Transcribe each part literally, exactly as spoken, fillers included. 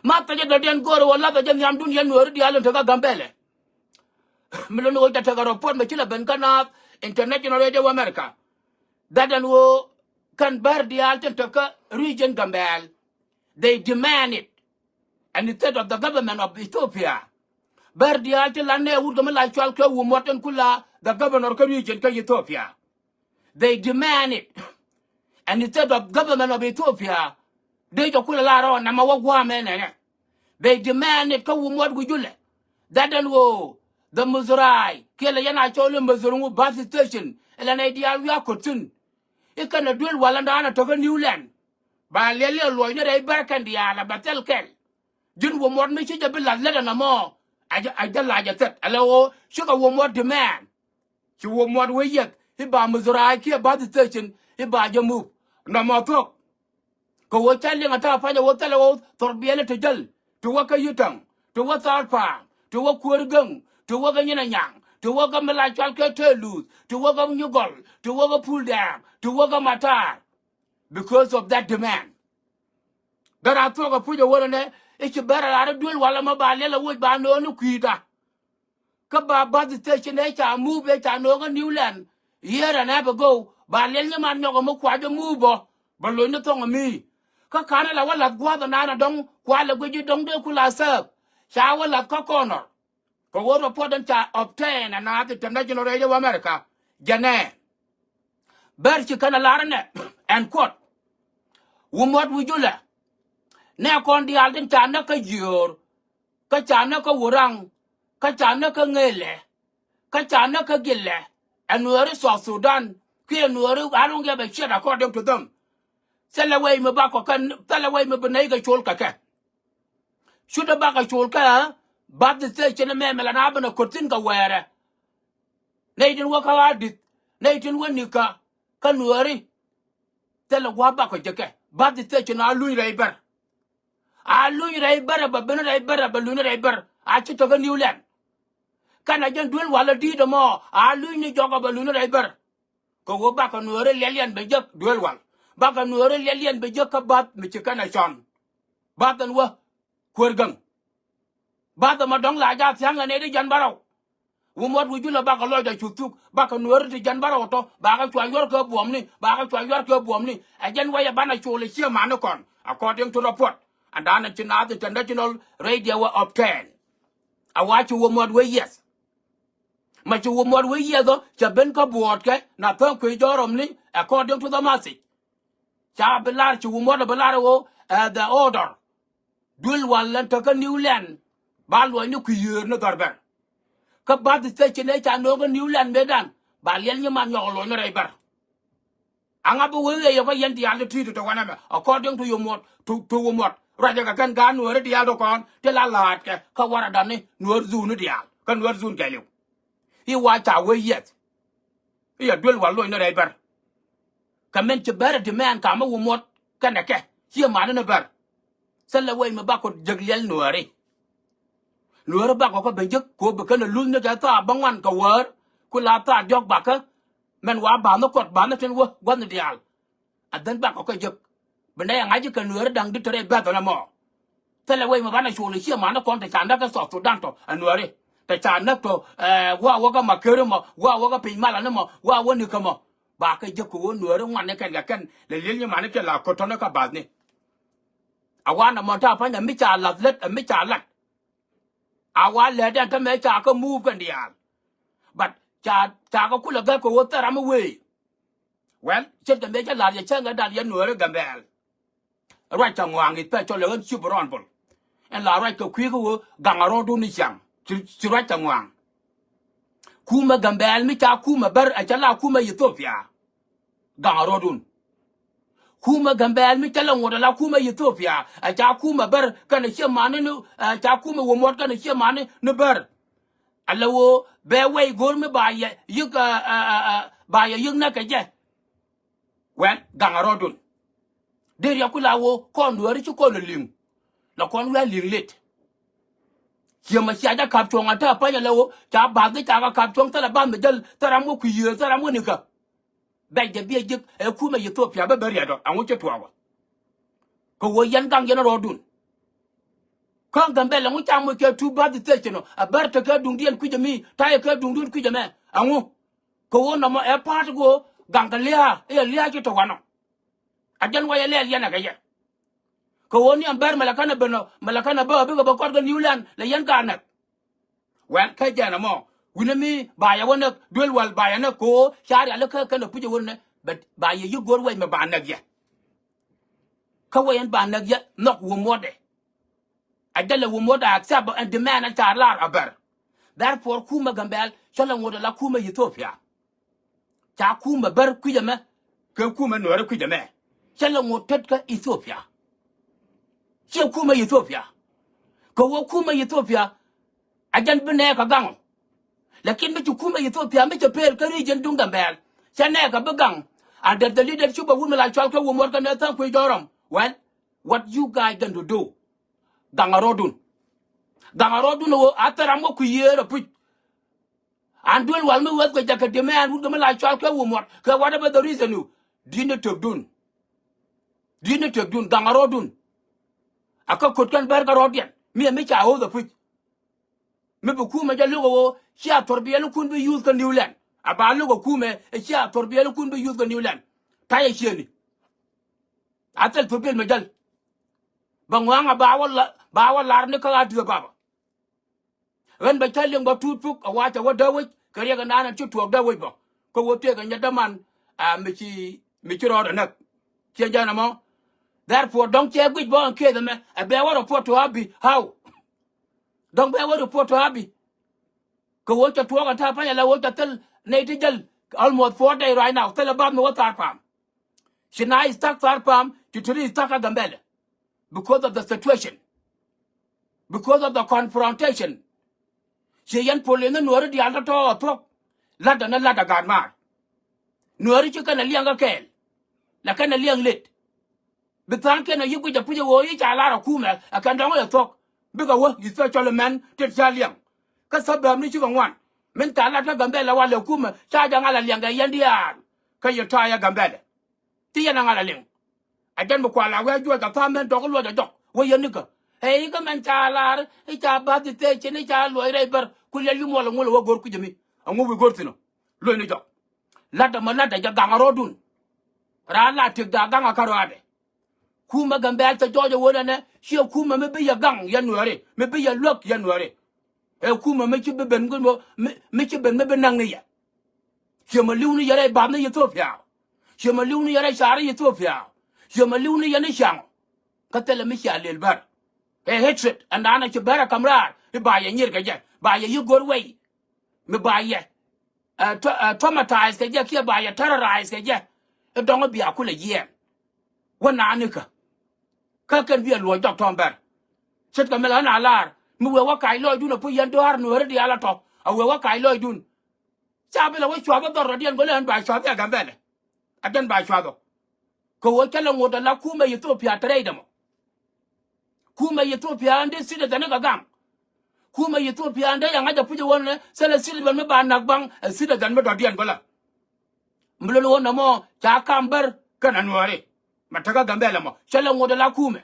Ma thecä dɔ̱diɛn go̱o̱rä wä lathä jɛ nhiamdun yɛn Nuääri diaal in tekä Gambɛlɛ. Mi luni ɣöö ca tekɛ report mɛ ci la ben kä Naath International Radio of America. That ɛn ɣöö kɛn bär diaal tin tekä region Gambɛl, they demand it. And instead of the government of Ethiopia, bär diaal tin la nɛɛ wut kɛ mi la cual kɛ Wumuɔt tin kula the governor kä region kä Ethiopia. They demand it. And instead of government of Ethiopia, dee jɛ kulɛ la rɔ namɛ wä guamɛ nɛnɛ. They demand it kä Wumuɔt wi̱c julɛ. That ɛn ɣöö the Muzurai kiɛ lɛ yɛn a cɔl i̱ Muzur ŋu bus station ilɛ nɛy diaal wi̱i̱ a ko̱t thi̱n. I̱ kɛnɛ duel walä daanɛ tökä New Land. Ba liɛl i̱ luɔcni rɛy bär kɛn diaal a bɛ thil kɛl. Ji̱n Wumuɔt mi ci jɛ bi lath lät ɛn ɛmɔ. A jɛ, a jɛ la jɛ thɛt ɛlɛ ɣöö cikɛ Wumuɔt demand. Ci Wumuɔt wee yieth i̱ ba Muzurai kiɛ bus station i̱ ba jɛ move. Nɔmɔ thuɔ̱k. Kɛ ɣöö ca liŋ a ta̱a̱ pa̱ny a ɣöö thilɛ ɣöö thor biɛli ti jäl, ti wä kä Yitäŋ, ti wä Thaar Pa̱a̱m, ti wä Kuäär Gäŋ, ti wä kä Nyin Anyaŋ, ti wä kä mi la cual kɛ Tëë Luuth, ti wä kä Nyugɔl, ti wä kä Pul Dɛɛŋ, ti wä kä Matar. Because of that demand. Dära thuɔ̱k a puc a wänɛ nɛ i̱ ci bɛr a lar i̱ duel walä ma ba liɛl a woc ba nööni kui̱da. Kä ba bus station ëë ca move ëë ca no̱o̱ŋ kä New Land year and half ago, ba liɛl nyiman nyɔk ɛmɔ kua jɛ move bä, bɛ lo̱cni thɔŋ ɛmi. Kä ka̱n ala wä la̱th gua̱a̱th ɛnan a dɔ̱ŋ kua lɛ guic ji̱ dɔ̱ŋ dee ku la serve. Ca wä la̱th kä kɔnɔr. Kɛ wä report ɛn ca obtain ɛ Naath International Radio of America. Jɛnɛ bär ci kɛn a lar ɛnɛ ɛn kuɔt. Wumuɔt wi̱c julɛ. Nɛ kɔn diaal tin ca näk kä Jiöör, kä ca näk kä Wuraŋ, kä ca näk kä Ŋëëlɛ, kä ca näk kä Gilɛ. Ɛ Nuääri South Sudan kiɛ Nuääri, I don't give a shit according to them. Thilɛ way mi bakɔ kɛ, thilɛ way mi bi nɛy kɛ col kɛ kɛ. Cutdä bakɔ col kɛ bus station mɛmɛ la na ben a ko̱t thi̱n kɛ wɛɛrɛ. Nɛy tin wä kä Addis, nɛy tin wä nikä kä Nuääri. Thilɛ gua̱a̱th bakɔ jɛ kɛ bus station a luny rɛy bär. A luny rɛy bär ɛ bɛ ben rɛy bär ɛ bɛ luny rɛy bär a ci tökä New Land. Kɛn a jɛn duel walä di̱i̱t ɛmɔ a luny ni jɔk ɛ bɛ luny rɛy bär. Kɛ ɣöö bakɛ Nuääri liɛliɛn bɛ jek duel wal. Bakɛ Nuääri liɛliɛn bɛ jek kä bath mi ci kɛn ɛ cɔn. Bath ɛn wä Kuäär Gäŋ. Bath ɛmɔ dɔ̱ŋ la jaa thia̱ŋ ɛ nɛy ti jɛn bärɔw. Wumuɔt wi̱c julɛ bakɛ lɔc a cu thuk bakɛ Nuääri ti jɛn bärɔw tɔ bakɛ cua yuɔr kɛ buɔ̱mni bakɛ cua yuɔr kɛ buɔ̱mni. Ɛ jɛn wecɛ banɛ col ɛ ciɛ mani kɔn according to report. Ɛn da̱a̱n ɛ ci Naath International Radio wä obtain. A wa ci Wumuɔt wee yieth. Ma ci Wumuɔt wee yieth ɔ cɛ ben kä buɔɔtkɛ na thäŋ kui̱ jɔrɔmni according to the message. Ca bi lar ci Wumuɔt bi lar ɣöö ɛ the order. Duel wal lɛn tekä New Land ba luɔcni kui̱ yieer ni dhɔr bär. Kä bus station ëë ca no̱o̱ŋ kä New Land mëëdan ba liɛl nyiman nyɔk luɔcni rɛy bär. Aŋa bi wee ɣeec yɛ kä yɛn diaal ti ti̱i̱t ti te wanɛmɛ according to Wumuɔt, to, to Wumuɔt. Ruacɛ kɛ kɛn gaat Nuääri diaal ti kɔn ti la la̱a̱tkɛ kä waradani Nuäär zone diaal kä Nuäär zone kɛɛliw. I̱ wa ca wee yieth. I̱ yɛ duel wal loc ni rɛy bär. Kɛ min ci bär ɛ demand kamä Wumuɔt kɛnɛ kɛ ciɛ mani ni bär. Thilɛ wec mi bakɔ jek liɛl Nuääri. Nuääri bakɔ kä ben jek kɛ ɣöö bi kɛn ɛ luthni kɛ thaak bäŋuan kɛ wäär ku la thaak diɔ̱k bakä. Mɛn wa ba̱a̱n ni kɔt ba̱a̱n ni tin wä gua̱thni diaal. A dhän bakɔ kä jek. Bi nɛy a ŋa̱c ji̱ kɛ Nuääri da̱ŋ di̱t te rɛy bɛ̈th ɛn ɛmɔ. Thilɛ wec mi banɛ col i̱ ciɛ mani kɔn te ca näk kä South Sudan tɔ ɛ Nuääri. Te ca näk tɔ ɛ wa wä kä Maker mɔ, wa wä kä piny malani mɔ, wa wä nikä mɔ. Ba kɛ jek kɛ ɣöö Nuääri ŋuan ni kɛn kɛ kɛn lɛ li̱el nyi mani kɛ la ko̱t tɔ̱ni kä bathni. A wa nɔmɔ ta̱a̱ pa̱ny ɛ mi ca lath lät ɛ mi ca lat. A wa lɛt ɛn tämɛ ca kä move kɛn diaal. But ca, ca kä kulɛ gäk kɛ ɣöö thil ram mi wee. Well, ce̱tkɛ mëë cä la̱r yɛ cäŋ ɛ dal yɛn Nuääri Gambɛl. Ruac kɛ ŋɔaŋ i̱ pɛc cɔl ɛ ɣän Chief Honourable. Ɛn la ruac kɛ kui̱ kä ɣöö gaŋ a rɔɔdun i̱ ciaŋ. Ci, ci ruac kɛ ŋɔaŋ. Kumɛ Gambɛl mi ca kumɛ bär ɛ cä la kumɛ Ethiopia. Gaŋ a rɔɔdun. Kumɛ Gambɛl mi cä lɛ ŋot ala kumɛ Ethiopia ɛ ca kumɛ bär kɛnɛ ciɛ mani ni, ɛ ca kumɛ Wumuɔt kɛnɛ ciɛ mani ni bär. Ala ɣöö bɛ wɛy go̱o̱r mi ba yɛ yi̱k, ɛ, ɛ, ɛ, ɛ, ba yɛ yi̱k nɛ kɛ jɛ. Wɛl gaŋ a rɔɔdun. Dee riɛk ku la ɣöö kɔn Nuääri ci kɔn a li̱ŋ. La kɔn wi̱i̱ a li̱ŋ lët. Ciɛ ma cia jɛ kap cuɔ̱ŋ a te a pa̱ny ala ɣöö ca bath ni ca kɛ kap cuɔ̱ŋ thilɛ bath mi jäl thil ram wä kui̱ yieer thil ram wä nikä. Bɛc jɛ biɛ ji̱k ɛ kumɛ Ethiopia bä bä riɛt ɔ ɛŋu ci tuɔɔk ɔ. Kɛ ɣöö yɛn gaŋ yɛn rɔɔdun. Kä Gambɛl ɛŋu ca moc kɛ two bus station ɔ, a bär tekɛ duŋdiɛn kui̱c ɛmi, ta̱yɛ kɛ duŋdiɛn kui̱c ɛmɛ. Ɛŋu? Kɛ ɣöö nɔmɔ ɛ pa̱a̱t kɛ ɣöö gaŋ kɛ lia̱a̱, i̱ ɛ lia̱a̱ ci tɔ̱ wanɔ. A jɛn wayɛ lɛɛl yɛn ɛ kɛ yɛ. Kɛ ɣöö ni ɛn bär mɛ lɛ kɛn ɛ ben ɔ, mɛ lɛ kɛn ɛ bä ɔ bikɛ bä kɔt kɛ New Land lɛ yɛn ka näk. Wɛl, kä jɛn ɛmɔ wi̱nɛ mi ba yɛ wä näk, duel wal ba yɛ näk kɛ ɣöö ca rialikä kɛn ɛ puc ɛ wä nɛ, but ba yɛ yi̱ go̱r wec mɛ ba näk yɛ. Kä wec ɛn ba näk yɛ nhɔk wä muɔtdɛ. A jälɛ wä muɔtdɛ accept ɛn demand ɛn ca lar a bär. Therefore kumɛ Gambɛl cä lɛ ŋot ala kumɛ Ethiopia. Ca kumɛ bär kui̱c ɛmɛ kɛ kumɛ Nuɛɛri kui̱c ɛmɛ. Cä lɛ ŋot tet kä Ethiopia. Ciɛ kumɛ Ethiopia. Kɛ wä kumɛ Ethiopia a jɛn bi nɛɛk kɛ gaŋ ɔ. Lakin mi ci kumɛ Ethiopia mi cɛ pel kä region duŋ Gambɛl, cɛ nɛɛk kɛ bi gaŋ under the leadership of wun mi la cɔal kɛ wä muɔt kɛ nɛ tha̱a̱ŋ kui̱ jɔrɔm. Well, what you guys going to do? Gaŋ a rɔɔdun. Gaŋ a rɔɔdun ɣöö a thil ram wä kui̱ yiëër a puc. An duel wal mi weth kɛ jakɛ demand wut kɛ mi la cɔal kɛ wä muɔt kɛ whatever the reason you. Di̱t ni tëkdun. Di̱t ni tëkdun gaŋ a rɔɔdun. A kä ko̱t kɛn bär kä rɔɔdiɛn mi ɛ mi ca ɣöth a puc. Mi bi kumɛ jɛ lo̱k ɛ ɣöö cia thorbiɛlikun bi yuth kä New Land. A ba lo̱k ɛ kumɛ ɛ cia thorbiɛlikun bi yuth kä New Land. Ta̱yɛ ciëni. A thil thorbiɛl mɛ jäl. Bɛ ŋɔaŋ a ba wä la, ba wä lar ni kä Addis Ababa. Ɣän bɛ cä liŋ bä tuut puk a wa̱cä wä däwec kɛ riɛk ɛnan ɛn ci tuɔɔk däwec bä. Kä wä tëëk ɛ nyɛ däman a mi ci, mi ci rɔɔdɛ näk. Ciɛ jɛn ɛmɔ. Therefore dɔ̱ŋ cɛ guic bä ɛn case ɛmɛ ɛ bɛ wä report to Abiy. How? Dɔ̱ŋ bɛ wä report to Abiy. Kɛ wä cɛ tuɔɔk ɛ ta̱a̱ panyɛ la wä cɛ thil nɛy ti jäl almost four day right now thil ɛ bath mi wä Tharpam. Ci na is stuck Tharpam, ci tiri is stuck ɛ Gambɛlɛ. Because of the situation. Because of the confrontation. Ci yɛn pol in ni Nuɔ̱ɔ̱ri diaal tɔ̱tɔ̱ ɛ thuɔ̱k. Latdɛ ni latdɛ gaat maar. Nuɔ̱ɔ̱ri ci kɛn ɛ liɛŋ kä kɛɛl. Lɛ kɛn ɛ liɛŋ let. Bi tha̱a̱ŋkiɛn ɛ yi guic ɛ puc ɛ ɣöö yi ca lar ɛ kumɛ ɛ kɛn dɔ̱ŋ ɛ thuɔ̱k. Bikɛ wä especially mɛn tet ca liɛŋ. Kä suburb ni cikɛ ŋuan. Min ca lat kä Gambɛlɛ walɛ kumɛ ca jɛ ŋa̱l ɛ liɛŋ kɛ yɛn diaal. Kä yɛ ta̱a̱ yɛ Gambɛlɛ. Ti yɛn a ŋa̱l a liŋ. A jɛn bi kual a wee juɔc a tha̱a̱ŋ mɛn dɔk luɔc a jɔk wee yɛn nikä. Ɛ ikä mɛn ca lar i̱ ca bath i̱ thee cin i̱ ca luɔc rɛy bär ku liɛl yi muɔl a ŋul a wee go̱r kui̱c ɛmi. A ŋu wi̱i̱ go̱r thi̱n ɔ. Luɔc ni jɔk. Lat ɛmɔ lat ɛ jɛ gaŋ a rɔɔdun. Raan la tëk da̱a̱ gaŋ a kä rɔaadɛ. Kumɛ Gambɛl thɛ jɔɔc ɛ wee nɛnɛ ciɛ kumɛ mi bi yɛ gaŋ yɛ Nuɛɛri mi bi yɛ luäk yɛ Nuɛɛri. Ɛ kumɛ mi ci bi ben mi, mi ci ben mi bi näk ni yɛ. Ciɛ mɛ li̱w ni yɛ rɛy bath ni Ethiopia. Ciɛ mɛ li̱w ni yɛ rɛy car ni Ethiopia. Ciɛ mɛ li̱w ni yɛ ni caŋ. Kä thilɛ mi cia lel bär. Ɛ hatred ɛn da̱a̱n ɛ ci bär ɛ ka̱m raar i̱ ba yɛ nyir kɛ jɛ ba yɛ yi go̱r wei. Mi ba yɛ ɛ traumatize kɛ jɛ kiɛ ba yɛ terrorize kɛ jɛ. I̱ dɔ̱ŋ i̱ bia kulɛ jiɛɛn. Wä naanikä. Kä kɛn bi ɛ luɔc dɔk tɔ̱ bɛr. Ce̱tkɛ mi la ɣän a laar mi wëë wä kac lɔcdun ɛ puc yɛn dɔ̱a̱r Nuääri diaal a tɔ̱ a wëë wä kac lɔcdun. Ca bi la wä cuath ɛ dhɔr rɔ̱diɛn go̱lɛ ɣän ba cuath ɛ Gambɛlɛ. A dɛn ba cuath ɔ. Kɛ ɣöö cä lɛ ŋot ala kumɛ Ethiopia tɛrɛc dämɔ. Kumɛ Ethiopia ɛn dee citizen ni kɛ gaŋ. Kumɛ Ethiopia ɛn dee yɛ ŋa̱c a puc ɛ wä nɛ thilɛ citizen mi ba nak baŋ ɛ citizen mi dɔ̱diɛn bä la. Mi lol ɣöö nɔmɔ ca kam bär kɛn a Nuääri. Mɛ tekä Gambɛlɛ mɔ cä lɛ ŋot ala kumɛ.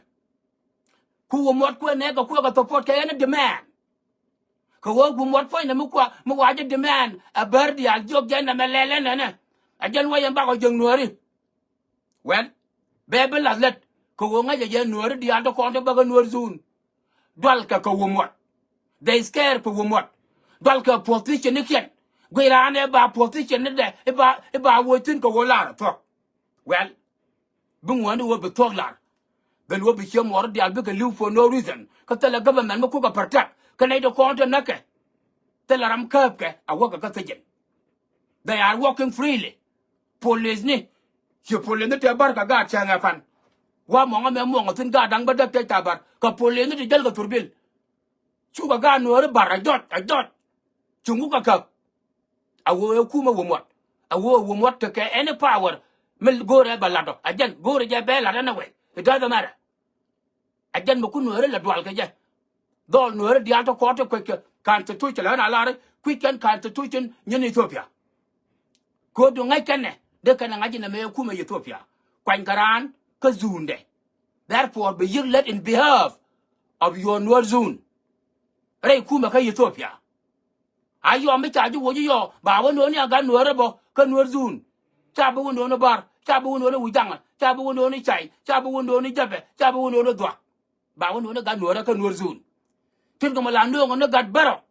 Ku wä muɔt kuɛ nɛɛkɛ kuɛ kɛ support kɛ ɛn demand. Kɛ ɣöö wä muɔt puɔ̱nydɛ mi kua mi wa jɛ demand ɛ bär diaal jiɔk jɛn nɛmɛ lɛl ɛn nɛnɛ. Ɛ jɛn wä yɛn bakɔ jiäk Nuääri. Well, bɛ bi lath lät kɛ ɣöö ŋäcɛ jɛ Nuääri diaal ti kɔn ti bäkɛ Nuäär zone. Dualkɛ kɛ wä muɔt. They scare kɛ wä muɔt. Dualkɛ position ni kiɛn. Guiy raan ɛ ba position ni dɛ i̱ ba i̱ ba woc thi̱n kɛ ɣöö lar ɛ thuɔ̱k. Well, bi ŋuäni wä bi thuɔ̱k lar. Ben wä bi ciɛ muɔɔr diaal bikɛ li̱w for no reason. Kä thilɛ government mi kukɛ protect kä nɛy ti kɔn ti näkɛ. Thilɛ ram kääpkɛ a wäkɛ kä thijin. They are working freely. Police ni. Ci police ni tɛ bär kɛ gaat cäŋɛ pan. Wa muɔŋä mɛ muɔŋä thi̱n gaat da̱ŋ bä däk tec thabar kɛ police ni ti jäl kɛ thurbil. Cukɛ gaat Nuääri bar a jɔt a jɔt. Ci ŋuk a käp. A ɣöö ɛ kumɛ wä muɔt. A ɣöö ɛ wä muɔt tekɛ any power. Mi go̱o̱rɛ bɛ lat ɔ a jɛn go̱o̱rɛ jɛ bɛ lat ɛn a wɛy. It doesn't matter. A jɛn mi ku Nuääri la dual kɛ jɛ. Dhɔl Nuääri diaal ti kɔɔr ti kuec kɛ constitution la ɣän a lar kui̱c kɛn constitution nyin Ethiopia. Ko̱du ŋäc kɛnɛ dee kɛnɛ ŋa̱c inɛ mëë kumɛ Ethiopia. Kuany kɛ raan kä zundɛ. Therefore bi yiëk lät in behalf of your Nuer zone. Rɛy kumɛ kä Ethiopia. A yɔm mi ca ji̱ woc yɔ ba wä no̱o̱ni a gat Nuɛrä bä kä Nuɛr zone. Ca bi wä no̱o̱ni Bär, ca bi wä no̱o̱ni Wijaŋä, ca bi wä no̱o̱ni Cay, ca bi wä no̱o̱ni Jɛpɛ, ca bi wä no̱o̱ni Dhuak. Ba wä no̱o̱ni gat Nuɛrä kä Nuɛr zone. Tin kɛ mɛ la no̱o̱ŋ ni gat Bärɔ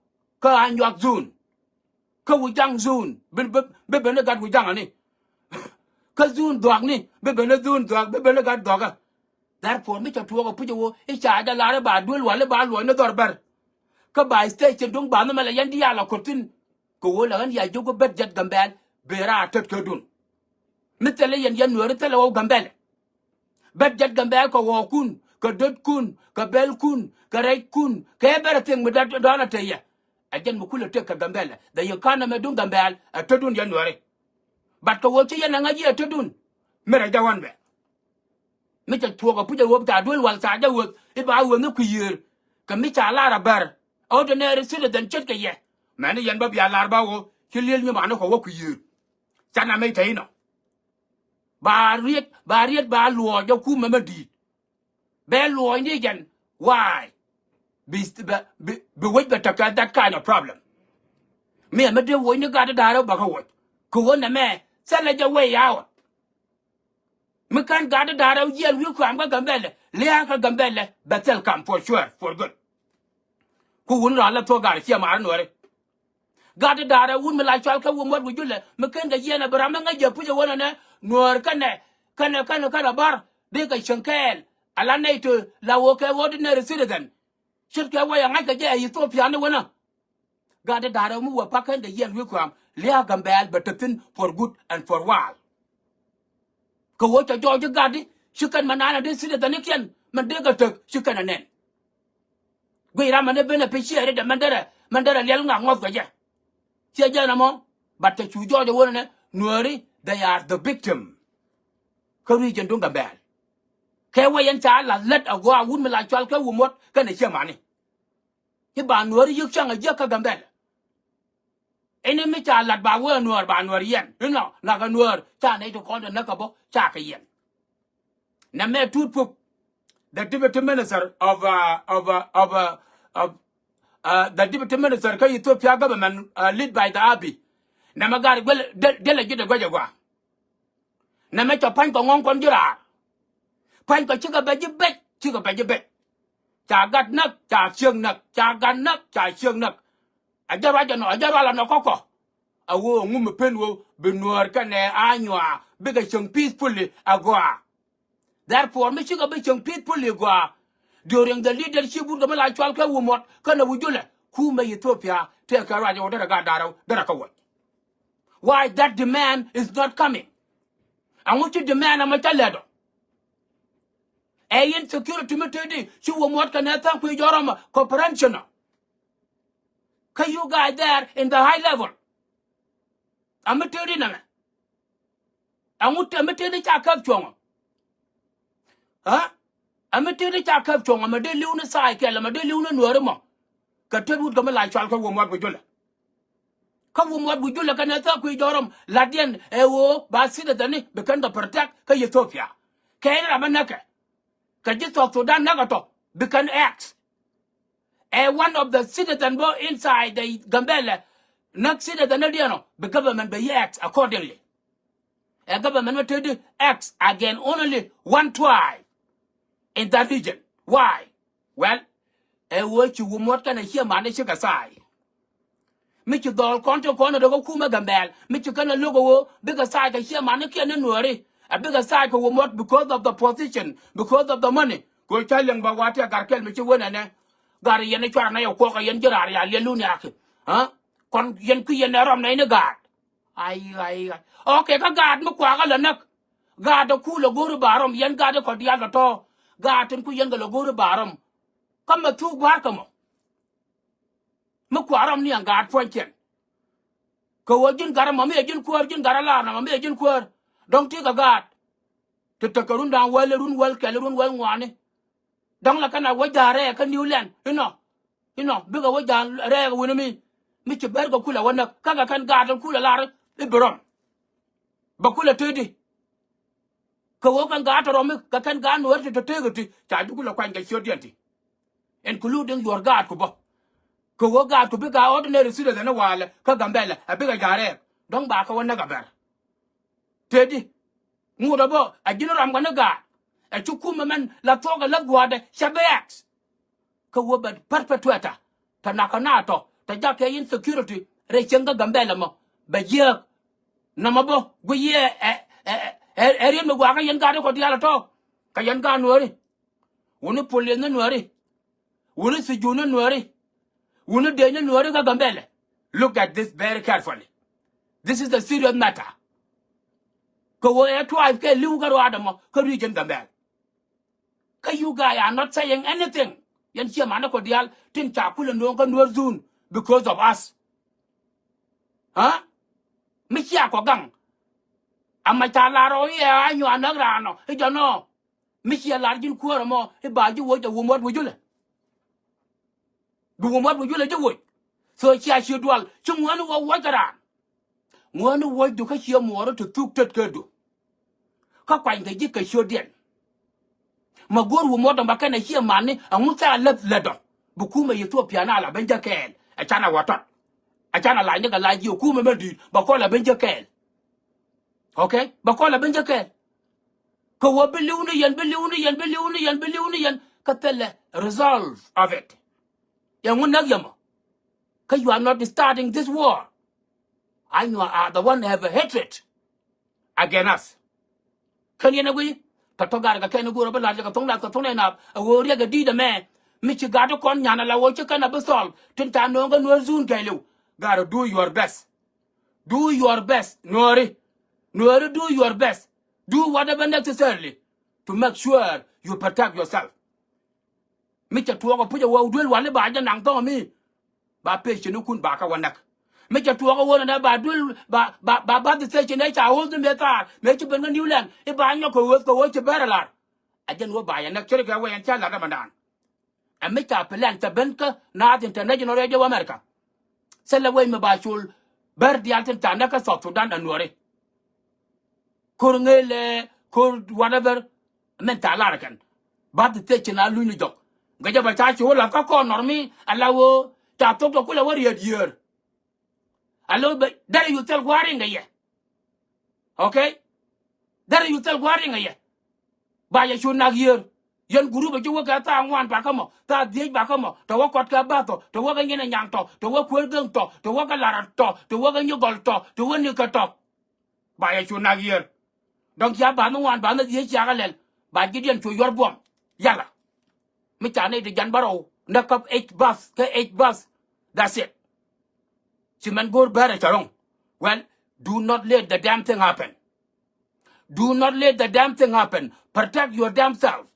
kä Anyuak zone. Kä Wijaŋ zone bi bi bi ben ni gat Wijaŋä ni. Kä zone Dhuak ni bi ben ni zone Dhuak bi ben ni gat Dhuakä. Therefore mi cɛ tuɔɔk ɛ puc ɛ woo i̱ ca jɛ lar i̱ ba duel wal i̱ ba luɔc ni dhɔr bär. Kä ba station duŋ ba nhɔmɛ la yɛn diaal a ko̱r thi̱n. Kɛ woo la ɣän ya jiök wä bät jɛt Gambɛl ben raar tet kädun. Mi thilɛ yɛn yɛn Nuääri thilɛ wä Gambɛl. Bät jɛt Gambɛl kɛ ɣɔɔkun, kɛ dötkun, kɛ bɛlkun, kɛ rɛckun, kɛ everything mi dɔ̱ŋ a te yɛ. Ɛ jɛn mi kulɛ tek kɛ Gambɛl. The economy duŋ Gambɛl ɛ tetdun yɛn Nuääri. But kɛ woo ci yɛn ɛ ŋa̱c yɛ tetdun. Mi rɛ jɛ ɣɔn bɛ. Mi cɛ tuɔɔk ɛ puc ɛ wop ca duel wal ca jɛ weth i̱ ba weth ni kui̱ yiër. Kɛ mi ca lar a bär. Ordinary citizen ce̱tkɛ yɛ. Mɛni yɛn bä bia lar ba wä ci liel nyi mani kɔ wä kui̱ yiër. Canɛ mi te inɔ. Ba riet ba riet ba luɔɔc jɛ kumɛ mɛ di̱i̱t. Bɛ luɔɔc ni jɛn. Why? Bi bi bi wec bɛ tekɛ that kind of problem. Mi ɛmɛ dee woc ni gat di da̱rä bä kä woc. Kɛ wä nɛmɛ thilɛ jɛ way out. Mi kän gat di da̱rä jiɛl wi̱i̱ kuam kä Gambɛlɛ lia̱a̱ kä Gambɛlɛ bɛ thil kam for sure for good. Ku wun rɔ̱ lɛ thuɔ̱k gat ciɛ mar Nuääri. Gat di da̱rä wun mi la cual kä wä muɔt wi̱c julɛ mi ken kɛ jiɛn ɛ bi ram mi ŋäc jɛ puc ɛ wä nɛnɛ Nuäär kɛnɛ kɛnɛ kɛnɛ kɛnɛ Bär dee kɛ cieŋ kɛɛl. Ala nɛy ti la wä kɛ ordinary citizen. Ce̱tkɛ wä yɛ ŋa̱c kɛ jɛ ɛ Ethiopia ni wänä. Gat di da̱rä mi wä pak ken kɛ jiɛn wi̱i̱ kuam lia̱a̱ Gambɛl bɛ te thi̱n for good and for while. Kɛ wä cɛ jɔɔc ji̱ gat di ci kɛn mɛ naan a dee citizen ni kiɛn mɛ dee kɛ tek ci kɛn ɛ nɛn. Guiy ram mɛ ni ben ɛ pi ciɛ ri dɛ mɛn derɛ mɛn derɛ liɛl ŋak ŋɔth kɛ jɛ. Ciɛ jɛn ɛmɔ. But te cu jɔɔc ɛ wä nɛ Nuääri they are the victim. Kä region duŋ Gambɛl. Kɛ wä yɛn ca la lät a gɔaa wut mi la cual kɛ wä muɔt kɛnɛ ciɛ mani. Ci ba Nuääri yi̱k cäŋ a jiäk kä Gambɛl. Ini mi ca lat ba wee Nuäär ba Nuäär yɛn inɔ nak a Nuäär ca nɛy ti kɔn ti näk kɛ bä ca kɛ yɛn. Nɛ mɛ Tut Puk, the deputy minister of uh, of uh, of uh, of uh, the deputy minister kä Ethiopia government uh, led by the Abiy. Nɛ mɛ gar guel del del a jit a guɛc a gua. Nɛ mɛ cɔ pa̱ny kɔ ŋɔ̱ŋ kɔn ji̱ raar. Pa̱ny kɔ cikɛ bɛ ji̱ bɛc cikɛ bɛ ji̱ bɛc. Ca gat näk ca ciek näk ca gat näk ca ciek näk. A jɛ ruac ɛnɔ a jɛ rual ɛnɔ kɔkɔ. A wee ŋu mi pen wee bi Nuäär kɛnɛ a nyuaa bikɛ cieŋ peacefully a gɔaa. Therefore mi cikɛ bi cieŋ peacefully a gɔaa. During the leadership wut kɛ mi la cual kɛ wä muɔt kɛnɛ wä julɛ kumɛ Ethiopia tëëkɛ ruac ɛ wä derɛ gat da̱rɛ derɛ kä wuɔc. Why that demand is not coming? Aŋu ci demand amɛ ca lɛt ɔ. Ɛ yɛn security mi tëëdi ci wä muɔt kɛ nɛ tha̱a̱ŋ kui̱ jɔrɔmɔ comprehension ɔ. Kä you guys there in the high level. Ami tëëdi nɛmɛ. Aŋu tëë mi tëëdi ca käp cuɔ̱ŋɔ. Ɛ mi tëëdi ca käp cuɔ̱ŋɔ mɛ dee li̱w ni tha̱a̱c kɛl mɛ dee li̱w ni Nuääri mɔ. Kɛ tet wut kɛ mi la cual kä wä muɔt bi julɛ. Kä wä muɔt bi julɛ kɛn ɛ thäk kui̱ jɔrɔm la̱tdiɛn ɛ ɣöö ba citizen ni bi kɛn kɛ protect kä Ethiopia. Kɛ in ram mi näkɛ kɛ ji̱ South Sudan näkɛ tɔ bi kɛn act. Ɛ one of the citizen bä inside the Gambɛlɛ näk citizen ni diɛn ɔ bi government bɛ yi act accordingly. Ɛ government mi tëëdi act against only one tribe in that region. Why? Well, ɛ ɣöö ci wä muɔt kɛnɛ ciɛ mani cikɛ tha̱a̱c. Mi ci dhɔl kɔn ti kɔn ɛ dɔ̱k ɛ kumɛ Gambɛl mi ci kɛn ɛ lo̱k ɛ ɣöö bikɛ tha̱a̱c kɛ ciɛ mani kiɛn ni Nuääri. Ɛ bikɛ tha̱a̱c kɛ wä muɔt because of the position, because of the money. Kɛ ɣöö ca liɛŋ ba wa̱a̱ ti ɛ gar kɛl mi ci wen ɛnɛ. Gar yɛn ɛ cuarɛ nɛ yɛ kuɔk ɛ yɛn ji̱ raar ya liɛl luni akɛ. Kɔn yɛn kui̱ yɛn ɛ rɔm nɛy ni gaat. Ai ai ai. Okay, kä gaat mi kuakä lɛ näk. Gaat ɛ ku lɛ go̱o̱ri ba rɔm yɛn gaat ɛ kɔ diaal kɛ tɔ̱. Gaat tin ku yɛn kɛ lɛ go̱o̱ri ba rɔm. Kä mɛ thuk gua̱a̱r kɛ mɔ. Mi kua̱r rɔm ni ɛn gaat puɔ̱ny cɛn. Kɛ ɣöö ji̱n gat ɛmɔ mi ɛ ji̱n kuäär ji̱n gat ɛ laar nɔmɔ mi ɛ ji̱n kuäär. Dɔ̱ŋ ti kɛ gaat. Ti tekɛ run da̱ŋ wäl run wäl kɛl run wäl ŋuani. Dɔ̱ŋ la kɛn a wä ja̱a̱r rɛɛk kä New Land inɔ. Inɔ bikɛ wä ja̱a̱r rɛɛk wi̱ni mi. Mi ci bɛr kɛ kulɛ wä näk kä kɛ kɛn gaat in kulɛ lar i̱ bi rɔm. Bɛ kulɛ tëëdi. Kɛ ɣöö kɛn gaat tɔ̱ rɔm i̱ kɛ kɛn gaat Nuäär ti tɔ̱ tëëk i̱ ti ca ji̱ kulɛ kuany kɛ ciötdiɛn ti. including your guard ku bä. Kɛ ɣöö gaat ku bikɛ a ordinary citizen ni walɛ kä Gambɛlɛ a bikɛ ja̱ rɛɛk. Dɔ̱ŋ ba kɛ wä näk a bɛr. Tëëdi. Ŋut a bä a ji̱n ram kɛ ni gaat. Ɛ ci kumɛ mɛn la thuɔ̱k ɛ la gua̱a̱dɛ cɛ bi X. Kä wä bɛ perpetuator tɛ nakä na tɔ tɛ jakä insecurity rɛy cieŋ kä Gambɛlɛ mɔ bɛ jiääk. Nɔmɔ bä guic yɛ ɛ ɛ ɛ riet mi guakä yɛn gaat kɔ diaal a tɔ. Kä yɛn gaat Nuääri. Wuni police ni Nuääri. Wuni sijun ni Nuääri. Wuni dec ni Nuääri kä Gambɛlɛ. Look at this very carefully. This is a serious matter. Kɛ wä ɛ tribe kɛ li̱w kä ruaadɛ mɔ kä region Gambɛlɛ. Kä you guys are not saying anything. Yɛn ciɛ manɛ kɔ diaal tin ca kulɛ no̱o̱ŋ kä Nuer zone because of us. Huh? Mi cia kɔ gaŋ. Ama ca lar ɔ iɛ a nyuan näk raan ɔ i̱ jɔnɔ. Mi ciɛ lar ji̱n kuäärä mɔ i̱ ba ji̱ woc a wum wat wi̱culɛ. Bi wum wat wi̱culɛ ji̱ woc. So cia ci dual ci ŋuäni wä woc kɛ raan. Ŋuäni woc du kä ciɛ muɔɔri ti thuk tet kɛ du. Kä kuany kɛ ji̱ kɛ ciötdiɛn. Ma go̱o̱r wum wat dɔ̱ŋ ba kɛn a ciɛ mani a ŋu thɛk a läth lätdɔ. Bi kumɛ Ethiopia na la ben jɛ kɛɛl a canɛ wä tɔt. A canɛ lac ni kɛ lac ji̱ kumɛ mɛ di̱i̱t ba kɔl a ben jɛ kɛɛl. Okay? Ba kɔl a ben jɛ kɛɛl. Kɛ wä bi li̱w ni yɛn, bi li̱w ni yɛn, bi li̱w ni yɛn, bi li̱w ni yɛn. Kä thilɛ result of it. Yɛ ŋun näk yɛ mɔ. Kä you are not starting this war. Anyuak are the one have a hatred against us. Kän yɛn a guiy tɔ̱tɔ̱ gat kɛ kɛn i̱ go̱o̱r a bi la̱t kɛ thoŋ la̱t kɛ thoŋ nɛy nath a ɣöö riɛk ɛ di̱i̱t ɛmɛ. Mi ci gat i̱ kɔn nyan ala ɣöö ci kɛn a bi solve tin ca no̱o̱ŋ kä Nuer zone kɛɛliw. Gat a do your best. Do your best Nuääri. Nuääri do your best. Do whatever necessarily to make sure you protect yourself. Mi cɛ tuɔɔk a puc a wä duel wal i̱ ba jɛ naŋ thɔŋ mi. Ba pecin ikun ba kä wä näk. Mi cɛ tuɔɔk a wä nɛ ba duel ba ba ba ba thi thecin ɛ ca ɣo̱th ni mëë thaar mëë ci ben kä New Land i̱ ba nyɔk kɛ ɣöth kɛ ɣöth ci bɛr a lar. A jɛn wä ba yɛ näk cɛ ri kɛ wä yɛn ca lat ɛmɛ daan. Ɛ mi ca plan cɛ ben kä Naath International Radio America. Thilɛ wec mi ba col bär diaal tin ca näk kä South Sudan ɛ Nuääri. Ko̱r ŋëëlɛ ko̱r whatever. Min ca lar kɛn ba thi thecin a luny ni jɔk. Ŋäcɛ bɛ ca ci wä lath kä kɔn nɔr mi ala ɣöö ca thok tɔ kulɛ wä riet yiër. Alo bɛ derɛ yu thil gua̱a̱r riŋ kɛ yɛ. Okay? Derɛ yu thil gua̱a̱r riŋ kɛ yɛ. Ba yɛ cu nak yiër. Yɛn group a ci wä kɛ thaa ŋuan bakä mɔ, thaa dhiec bakä mɔ, tɛ wä kɔt kɛ bath tɔ, tɛ wä kɛ nyin a nyaŋ tɔ, tɛ wä kuer geŋ tɔ, tɛ wä kɛ larat tɔ, tɛ wä kɛ nyigɔl tɔ, tɛ wä nikɛ tɔ. Ba yɛ cu nak yiër. Dɔ̱ŋ cia bath mi ŋuan bath mi dhiec ciakä lɛl ba ji̱ diɛn cu yuɔr buɔm. Yala. Mi ca nɛy ti jan bärɔw näk kä age bus kä age bus. That's it. Ci mɛn go̱o̱r bɛrɛ cɛ rɔ̱ŋ. Well, do not let the damn thing happen. Do not let the damn thing happen. Protect your damn self.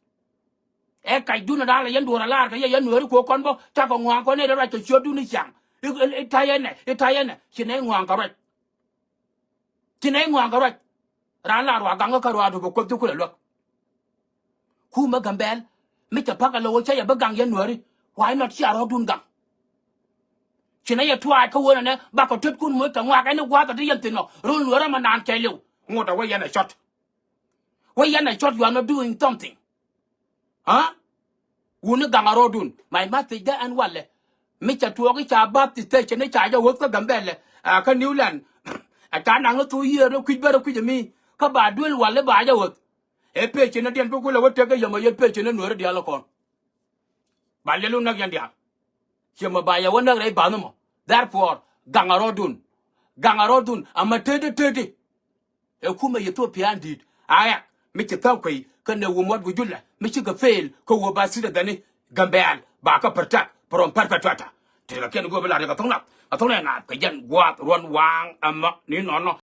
Ɛ kac dun a da̱a̱n la yɛn duɔ̱ɔ̱r a laar kɛ yɛ yɛn Nuääri ko̱ kɔn bä cakɔ ŋua̱a̱ŋ kɔn nɛy rɛ ruac kɛ ciötdun i̱ ciaŋ. I̱ ta̱yɛ nɛ i̱ ta̱yɛ nɛ ci nɛy ŋua̱a̱ŋ kɛ ruac. Ci nɛy ŋua̱a̱ŋ kɛ ruac. Raan la ruaak gaŋ kä ruaak dup ɛ kuoth ti kulɛ luäk. Kumɛ Gambɛl mi cɛ pa̱k ɛ lo̱k cä yɛ bi gaŋ yɛn Nuääri. Why not cia rɔ̱ɔ̱dun gaŋ? Ci nɛ yɛ tuaac kä wänɛ nɛ bakɔ tetkun moc kɛ ŋuak ɛn i̱ gua̱a̱th ɛ ti yɛn thi̱n ɔ ro̱l Nuäärä mɛ naan kɛɛliw. Ŋot ɛ wä yɛn ɛ cɔt. Wä yɛn ɛ cɔt, you are not doing something. Huh? Wuni gaŋ a rɔɔdun. My message dee ɛn walɛ. Mi cɛ tuɔɔk i̱ ca bath ti thecɛ ni ca jɛ wuɔth kä Gambɛlɛ. A kä New Land. A ca naŋ i̱ thok yiëër ni kui̱c bärä kui̱c ɛ mi. Kä ba duel wal i̱ ba jɛ wuɔth. Ɛ pecɛ ni diɛn bi kulɛ wä tek i̱ yɛmɛ yɛn pecɛ ni Nuäärä diaal ikɔn. Ba liɛl wä näk yɛn diaal. Ciɛ mɛ ba yɛ wä näk rɛy bath ni mɔ. Therefore gaŋ a rɔɔdun. Gaŋ a rɔɔdun amɛ teti teti. Ɛ kumɛ Ethiopia in di̱i̱t a yak mi ci thäk kuey kɛnɛ wä muɔt wi̱c julɛ mi cikɛ fail kä wä ba citizen ni Gambɛl ba kä protect from perpetrator. Tekɛ kiɛn go̱o̱p i̱ la riɛk a thok nath a thok nɛ naath kɛ jɛn gua̱a̱th ruɔ̱n waaŋ ɛmɔ ni nɔnɔ.